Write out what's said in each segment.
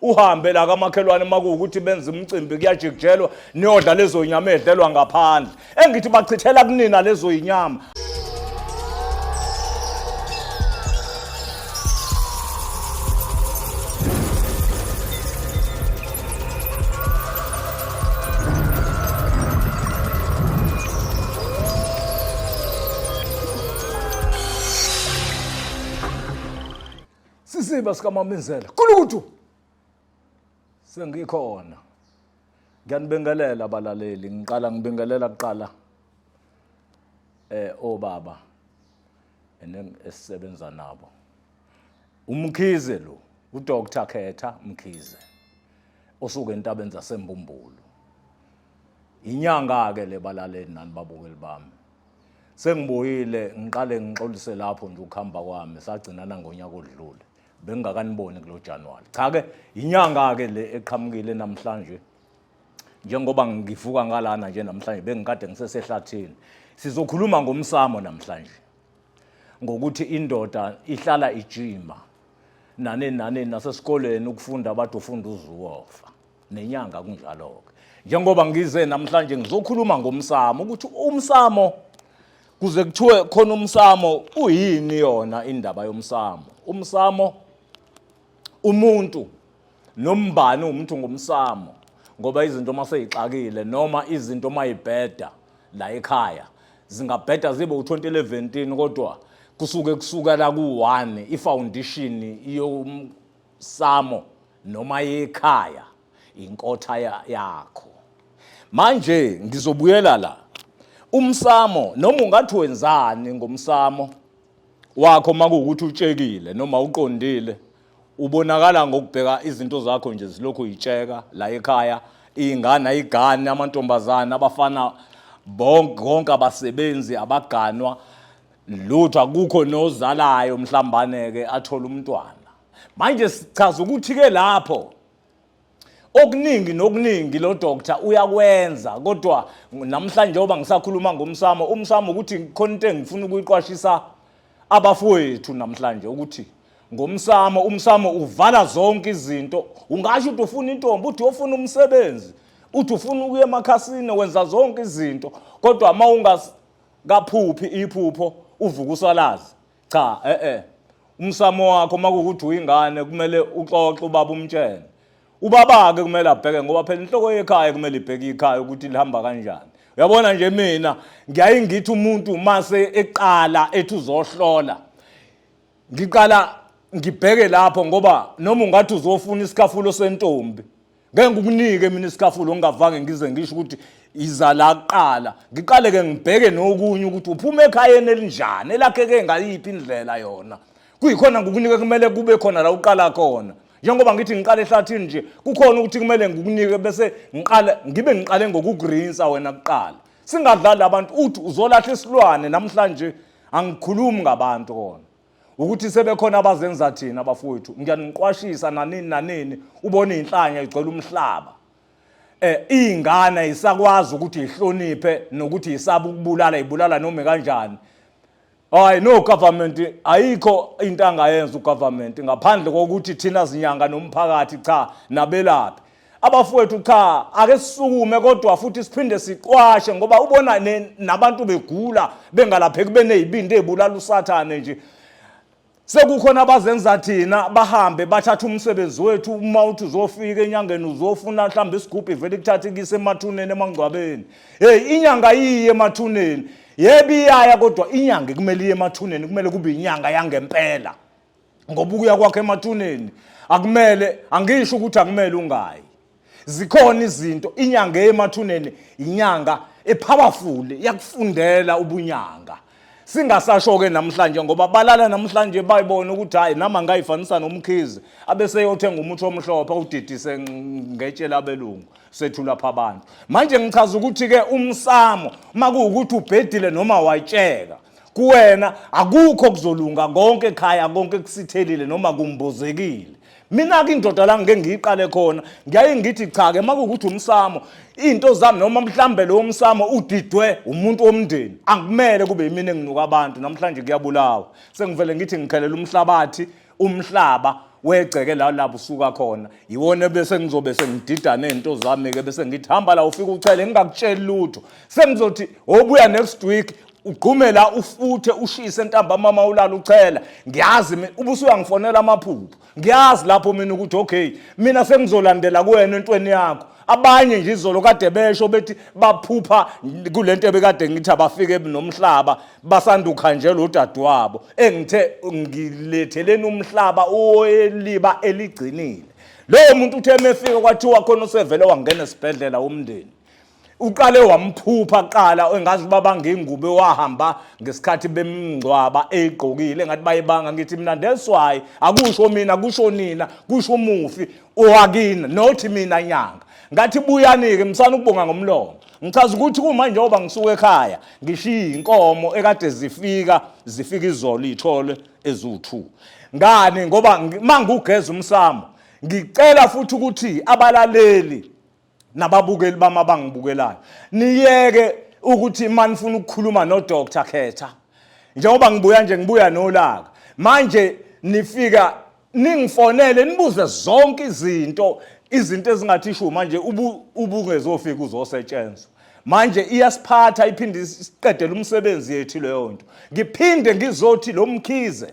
Uhambe la kamakhelwane makuwukuthi benza umcimbi kuyajikijelwa niyodla lezo nyama edlelwa ngaphandle. Engithi bachithela kunina lezo yinyama. Sisiba sikaMamenzela. Kulukutu. Sengikhona. Ngiyanibingelela abalaleli, ngiqala ngibingelela kuqala obaba esisebenza nabo. UMkhize lo, uDr Khetha Mkhize osuke entabeni zaseMbumbulu. Inyanga ke le balaleli nani babukeli bami. Sengibuyile ngiqale ngixolise lapho nje ukuhamba kwami sagcinana ngonyaka odlule. Bengingakaniboni kulo January. Cha ke inyanga ke le eqhamukile namhlanje. Njengoba ngivuka ngalana nje namhlanje bengikade ngisesehlathini. Sizokhuluma ngomsamo namhlanje. Ngokuthi indoda ihlala ijima nani nani nasesikoleni ukufunda abantu ufunda uzuwofa. Nenyanga kunjalo-ke. Njengoba ngize namhlanje ngizokhuluma ngomsamo ukuthi umsamo kuze kuthiwe khona umsamo uyini yona indaba yomsamo. Umsamo umuntu nombani umuntu ngomsamo ngoba izinto uma seyixakile noma izinto uma ibheda la ekhaya zingabheda zibe u-2011 kodwa kusuke kusukela ku-1 ifoundation yomsamo noma yekhaya inkotha yakho. Manje ngizobuyela la umsamo noma ungathi wenzani ngomsamo wakho makuwukuthi utshekile noma uqondile ubonakala ngokubheka izinto zakho nje zilokhu yitsheka la ekhaya iy'ngane ayigani amantombazane abafana bonke abasebenzi abaganwa lutho akukho nozalayo mhlambane-ke athole umntwana. Manje sichaza ukuthi-ke lapho okuningi nokuningi lo doctor uyakwenza kodwa namhlanje njengoba ngisakhuluma ngomsamo umsamo ukuthi khona into engifuna ukuyiqwashisa abafowethu namhlanje ukuthi ngomsamo umsamo uvala zonke izinto. Ungasho ukuthi ufuna intombi, uthi ufuna umsebenzi, uthi ufuna ukuya emakhasini, wenza zonke izinto kodwa uma ungakaphuphi iphupho uvuka usalazi. Cha, umsamo wakho makuwukuthi uyingane kumele uxoxe ubaba umtshele. Ubaba-ke kumele abheke ngoba phela inhloko yekhaya kumele ibheke ikhaya ukuthi lihamba kanjani. Uyabona nje mina ngiyaye ngithi umuntu mase eqala ethi uzohlola ngiqala ngibheke lapho ngoba noma ungathi uzofuna isikhafulo sentombi ngeke ngikunike mina isikhafulo ngingavange ngize ngisho ukuthi iza la kuqala. Ngiqale ke ngibheke nokunye ukuthi uphuma ekhayeni elinjani, elakheke ngayiphi indlela yona. Kuyikhona ngikunika kumele kube khona la uqala khona. Njengoba ngithi ngiqale ehlathini nje kukhona ukuthi kumele ngikunike bese ngiqale ngibe ngiqale ngokukurinsa wena kuqala. Singadlali abantu uthi uzolahla isilwane namhlanje angikhulumi ngabantu kona. Ukuthi sebekhona abazenza thina abafowethu ngiyaniqwashisa nanini nanini ubone inhlanya igcwele umhlaba. Iy'ngane isakwazi ukuthi ihloniphe nokuthi isaba ukubulala ibulala noma kanjani. Hayi no government ayikho into angayenza ugovernment ngaphandle kokuthi thina zinyanga nomphakathi cha nabelaphi. Abafowethu cha ake sisukume kodwa futhi siphinde siqwashe ngoba ubona nabantu begula bengalapheki benezibindi ezibulala usathane nje. Sekukhona abazenza thina bahambe bathatha umsebenzi wethu uma uthi uzofika enyangeni uzofuna mhlawumbe isigubhu ivele ikuthathe ikise emathuneni emangcwabeni. Hey inyanga iye emathuneni. Yebo iyaya kodwa inyanga kumele iye emathuneni kumele kube inyanga yangempela. Ngoba ukuya kwakhe emathuneni akumele angisho ukuthi akumele ungayi. Zikhona izinto inyanga emathuneni inyanga epowerful yakufundela ubunyanga. Singasasho ke namhlanje ngoba balala namhlanje bayibona ukuthi hayi nama ngayifanisa noMkhize abese yothenga umuthi omhlophe udidise ngetshe labelungu sethula lapha abantu. Manje ngichaza ukuthi ke umsamo makuwukuthi ubhedile noma wayitsheka kuwena akukho kuzolunga konke ekhaya konke kusithelile noma kumbozekile. Mina ke indoda la ngike ngiyiqale khona ngiyaye ngithi cha ke makuwukuthi umsamo into zami noma mhlambe lo msamo udidwe umuntu womndeni angikumele kube yimina enginuka abantu namhlanje kuyabulawa. Sengivele ngithi ngikhelela umhlabathi umhlaba Wegceke la lapho usuka khona iwona bese ngizobe sengidida nezinto zami ke, bese ngithi hamba la ufike uchele, ngingakutsheli lutho. Sengizothi obuya next week, ugqume la, ufuthe, ushise ntambama, mama ulala uchela. Ngiyazi mina ubusuyangifonela amaphupho, ngiyazi lapho mina ukuthi okay, mina sengizolandela kuwena entweni yakho. Abanye nje izolo kade besho bethi baphupha kulento ebekade ngithi abafike nomhlaba, basanda ukhanjelwa udadewabo engithe ngiletheleni umhlaba oweliba eligcinile. Lowo muntu uthe emefika kwathiwa khona usevele wangena esibhedlela. Umndeni uqale wamphupha kuqala, engazi babanga ingubo, wahamba ngesikhathi bemngcwaba eyigqokile, ngathi bayibanga. Ngithi mina that's why akusho mina, kusho nina, kusho umufi owakini, nothi mina nyanga. Ngathi buyani-ke, msana ukubonga ngomlomo. Ngichaza ukuthi kuma njengoba ngisuka ekhaya ngishiya inkomo ekade zifika, zifika izolo, iy'thole eziwu-2. Ngani? Ngoba mangugeza umsamo, ngicela futhi ukuthi abalaleli nababukeli bami abangibukelayo niyeke ukuthi manifuna ukukhuluma no Dr Khetha, njengoba ngibuya nje, ngibuya nolaka manje, nifika ningifonele nibuze zonke izinto ezingathi shu. Manje ubungezofika uzosetshenzwa manje, iyasiphatha iphinde isiqedele umsebenzi yethu leyo nto. Ngiphinde ngizothi lo Mkhize,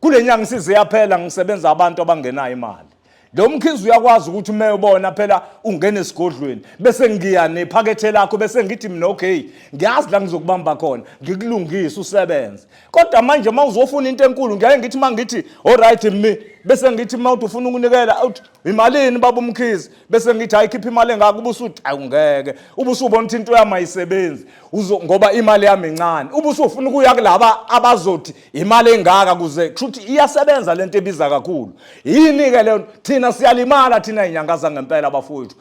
kule nyanga isize yaphela, ngisebenza abantu abangenayo imali. Lo Mkhize uyakwazi ukuthi uma ubona phela ungena esigodlweni, bese ngiya nephakethe lakho, bese ngithi mina okay, ngiyazi la ngizokubamba khona, ngikulungise usebenze. Kodwa manje uma uzofuna into enkulu, ngiyaye ngithi uma ngithi alright mi, bese ngithi uma uthi ufuna ukunikela, uthi imalini baba uMkhize, bese ngithi hayi, khipha imali engaka, ubusuthi awungeke, ubusubona ukuthi into yami ayisebenzi uzo ngoba imali yami incane, ubusufuna ukuya kulaba abazothi imali engaka kuze kushuthi iyasebenza lento ebiza kakhulu. Yini ke leyo? Thina siyalimala thina inyanga zangempela bafowethu,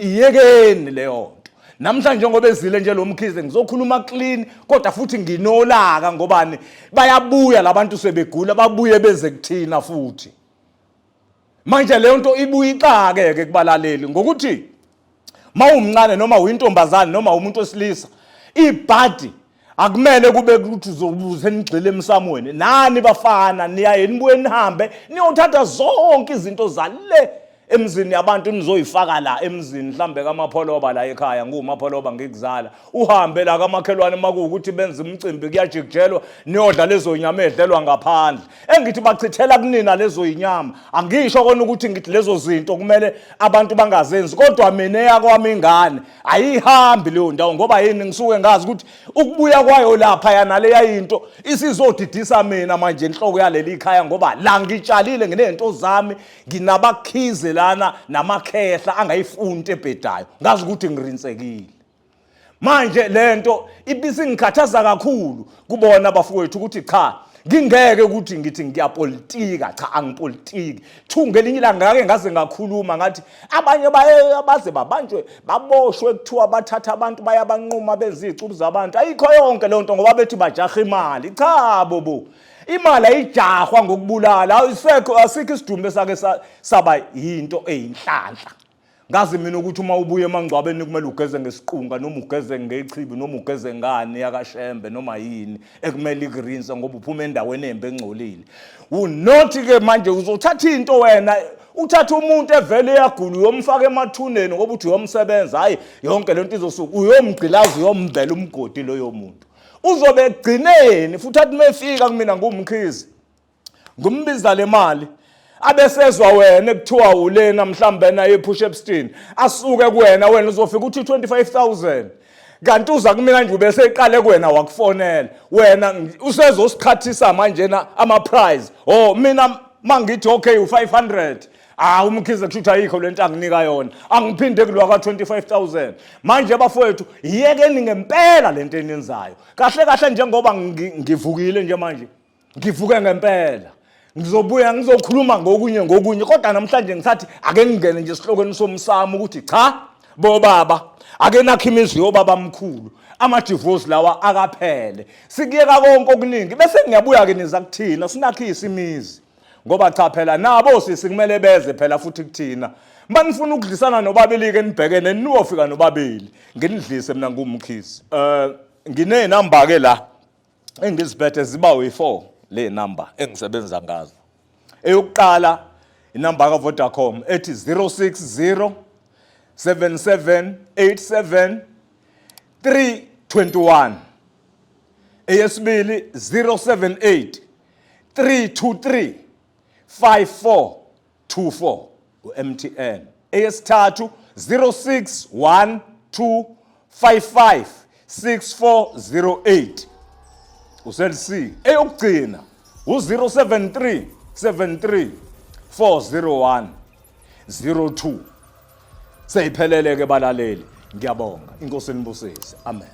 iyekeni leyo nto. Namhlanje njengoba ezile nje lo Mkhize, ngizokhuluma clean kodwa futhi nginolaka. Ngobani? Bayabuya labantu sebegula, babuye beze kuthina futhi. Manje leyo nto ibuye ixake ke kubalaleli ngokuthi mawumncane noma uyintombazane noma umuntu wesilisa, ibhadi akumele kube ukuthi uzobuze nigxile emsamweni. Nani bafana niyaye nibuye nihambe niyothatha zonke izinto zale emzini yabantu, nizoyifaka la emzini mhlambe kaMapholoba la ekhaya. NguMapholoba ngikuzala, uhambe la kamakhelwane makuwukuthi benza umcimbi, kuyajikijelwa, niyodla lezo nyama edlelwa ngaphandle, engithi bachithela kunina lezo yinyama. Angisho kona ukuthi ngithi lezo zinto kumele abantu bangazenzi, kodwa mina eyakwami ingane ayihambi leyo ndawo. Ngoba yini? Ngisuke ngazi ukuthi ukubuya kwayo lapha yanaleya into isizodidisa mina manje inhloko yaleli khaya, ngoba la ngitshalile, nginey'nto zami, nginabakhize lana namakhehla angayifuni into ebhedayo. Ngazi ukuthi ngirinsekile. Manje lento ibisingikhathaza kakhulu kubona abafowethu ukuthi cha, ngingeke ukuthi ngithi ngiyapolitika. Cha, angipolitiki. Thu ngelinye ilanga ngake ngaze ngakhuluma ngathi abanye baye baze babanjwe, baboshwe, kuthiwa bathatha abantu, bayabanquma, benza iy'cubu zabantu. Ayikho yonke leyo nto, ngoba bethi bajaha imali. Cha bobo, imali ayijahwa ngokubulala. Ayisekho, asikho isidumbu esake saba yinto eyinhlanhla. Ngazi mina ukuthi uma ubuya emangcwabeni kumele ugeze ngesiqunga, noma ugeze ngechibi, noma ugeze ngani yakaShembe, noma yini ekumele ikurinse, ngoba uphuma endaweni embi engcolile. Unothi-ke manje uzothatha into wena, uthatha umuntu evele eyagula, uyomfaka emathuneni ngoba uthi uyomsebenza. Hhayi, yonke lento izosuka, uyomgqilaza, uyombela umgodi loyo muntu. Uzobe ekugcineni futhi athi mefika kumina nguMkhize, ngumbiza le mali, abesezwa wena ekuthiwa ulena mhlawumbe naye ePort Shepstone, asuke kuwena. Wena uzofika uthi 25,000, kanti uza kumina nje ubese eqale kuwena, wakufonela wena, usezosiqhathisa manje na ama-price. Oh, mina mangithi okay u500, ah, uMkhize kusho ukuthi ayikho lento anginika yona, angiphinde kulwa ka-25,000. Manje bafowethu, yekeni ngempela lento eniyenzayo. Kahle kahle, njengoba ngivukile nje manje, ngivuke ngempela, ngizobuya ngizokhuluma ngokunye ngokunye, kodwa namhlanje ngisathi ake ngingene nje esihlokweni somsamo ukuthi cha bobaba, ake nakho imizi yobaba mkhulu, ama-divorce lawa akaphele, sikuyeka konke okuningi, bese ngiyabuya-ke niza kuthina sinakhise imizi. Ngoba cha phela, nabo sisi kumele beze phela futhi kuthina. Manifuna ukudlisana nobabili-ke, nibhekene, niyofika nobabili, nginidlise mina nguMkhize. Nginey'namba-ke la engiziphethe, ziba uyi-4 le number engisebenza ngazo. Eyokuqala inamba ka Vodacom ethi 060 7787 321. Eyesibili 078 323 5424 uMTN. Eyesithathu 0612556408 uCell C. Eyokugcina u-073 73 401 02. Seyiphelele ke balaleli, ngiyabonga, inkosi inibusise, amen.